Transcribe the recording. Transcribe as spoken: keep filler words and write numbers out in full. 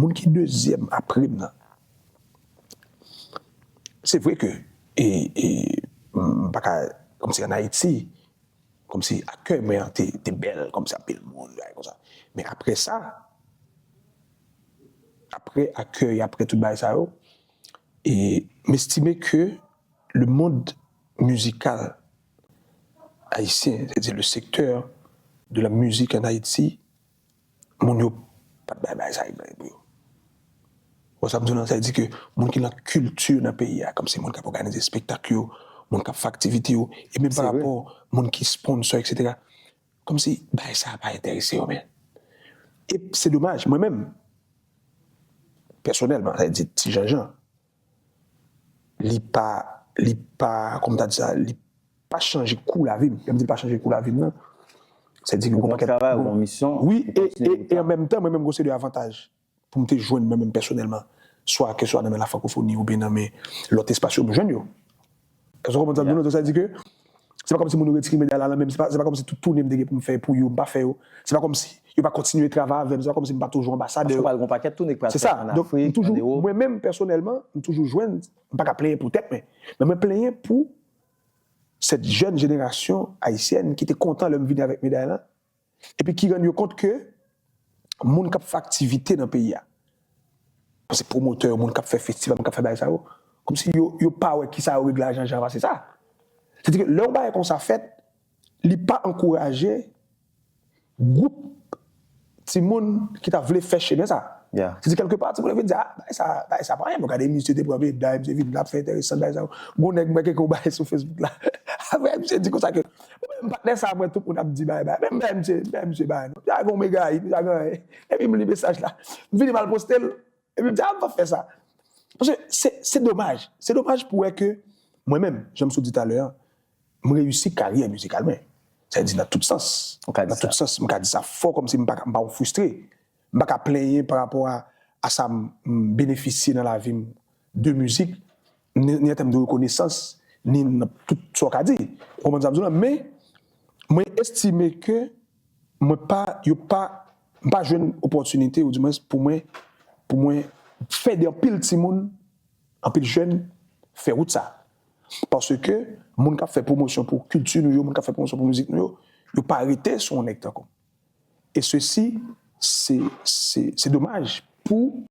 Moun ki dezyèm apre m nan, se vre ke e, e, m pa ka, kòmsi an Ayiti, kòmsi akèy mwen an te, te bèl, kòmsi anpil moun, bagay konsa. Men apre sa, apre akèy, apre tout bagay sa yo, e m estime ke le monde musical haïtien, c'est-à-dire le secteur de la musique en Haïti, moun yo pa t bay bagay sa enpòtans pou yo. Ou wè sa m di w lan, sa vle di ke moun ki nan kilti nan peyi a, kòmsi moun k ap òganize espektak yo, moun k ap fè aktivite yo, e menm pa rapò moun ki sponsor, et cetera. Kòmsi bagay sa pa enterese yo, men. E se domaj, mwen menm, pèsonèlman, sa vle di Ti Janjan, li pa, li pa, kòman ta di sa, li pa chanje kou lavi m. Lè m di li pa chanje kou lavi m nan, sa vle di ke gon pakèt travay, gon misyon, wi, e, e, e an menm tan, mwen menm, gon seri de avantaj pou m te jwenn mwen menm pèsonèlman, swa ke swa nan men la frankofoni oubyen nan men lòt espas yo, m jwenn yo. Èske w konprann sa m di w lan? Donk, sa vle di ke se pa kòmsi moun yo retire meday la nan men m, se pa, se pa kòmsi tout toune m te gen pou m fè pou yo, m pa fè yo. Se pa kòmsi yo pa kontinye travay avè m, se pa kòmsi m pa toujou anbasadè yo. Paske w pral gon pakèt toune k pral fèt an Afrik, an Ewòp. Mwen menm, pèsonèlman, m toujou jwenn, m pa ka plenyen pou tèt mwen, men mwen plenyen pou cette jeune génération haïtienne ki te kontan lè m vini avèk meday lan, epi ki rann yo kont ke moun k ap fè aktivite nan peyi a, se pwomotè, moun k ap fè festival, moun k ap fè bagay sa yo, kòmsi yo, yo pa wè kisa yo regle a Janjan pase sa. Sètadi ke lè yon bagay konsa fèt, li pa ankouraje gwoup timoun ki ta vle fè chemen sa. Se di kèlke pa, timoun yo vin di, ah, bagay sa, bagay sa pa anyen, bon, gade misye te pran meday, misye vin la ap fè enteresan, bagay sa. Gon nèg mwen keke yon bagay sou Facebook la. Apre, misye di konsa ke, bon, menm patnè sa, mwen, tout moun ap di bagay, bagay. Menm bagay, misye, bagay, misye bagay, non. Misye a gen yon mega hit, misye a gen anyen. Epi m li mesaj la. M vini m al poste l. Epi m di, ah, m p ap fè sa. Paske se, se domaj. Se domaj pou wè ke mwen menm, jan m sot di talè a, m reyisi karyè mizikal mwen. Sa vle di nan tout sans. Nan tout sans, m ka di sa fò, kòmsi m pa, m pa yon fristre. M pa ka plenyen pa rapò a, a sa m, m benefisye nan lavi m de mizik, ni, ni an tèm de rekonesans, ni nan tout sa w ka di. Ou konprann sa m di w lan? Men, mwen estime ke mwen pa, yo pa, m pa jwenn opòtinite, ou dimwens pou mwen, pou mwen fè de anpil timoun, anpil jèn fè wout sa. Paske moun k ap fè pwomosyon pou kilti nou yo, moun k ap fè pwomosyon pou mizik nou yo, yo pa rete sou yon nèg tankou m. E sesi, se, se, se domaj pou